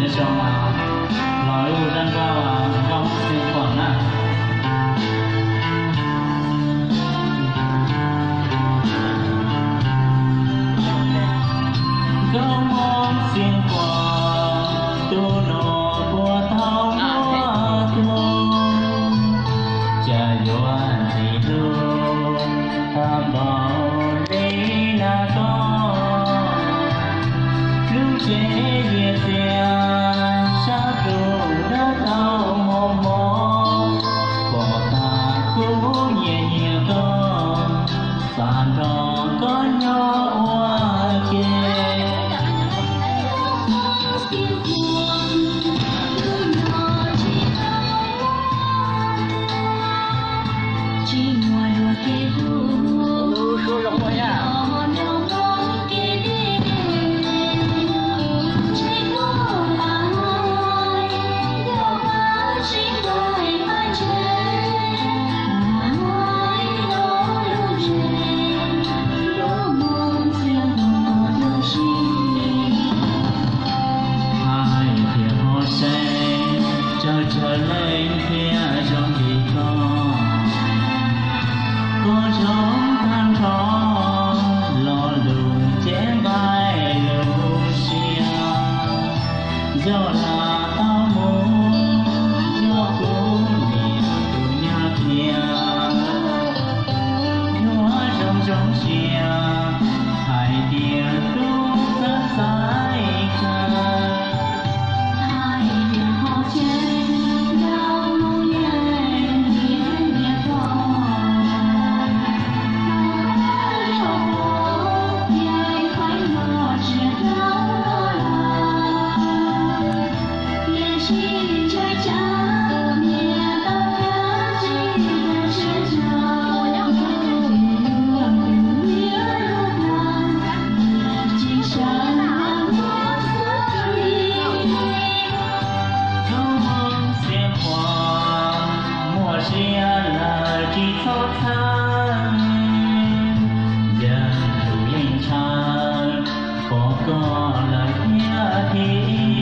Zoo los ua zaj nkauj, nkauj Hmoob Xeev Khuam na. Nkauj Hmoob Xeev Khuam, tus no puas tau muaj tus, cas yuav ntxim hlub tag npaum li nas koj. Lub tsev yias txias sab tus dawb tau mos mos, pom tag kuv nyiam nyiam koj, xav nrog koj nyob ua ke. Hais tias ho seev, tsawg tsawg leej thiaj zoo li koj. Koj zoo tag nrho, lo lus cev nqaij lus siab, yog lam tau mus, yog kuv niam tus nyab thiab. Yuav zoo zoo siab, hais tias kuv xav xaiv kawg. Tus Hmoob Xeev Khuam, muaj siab lawm tsis txhob txhawj, yawg tus yeej ntshaw pom koj lawm thiaj thim.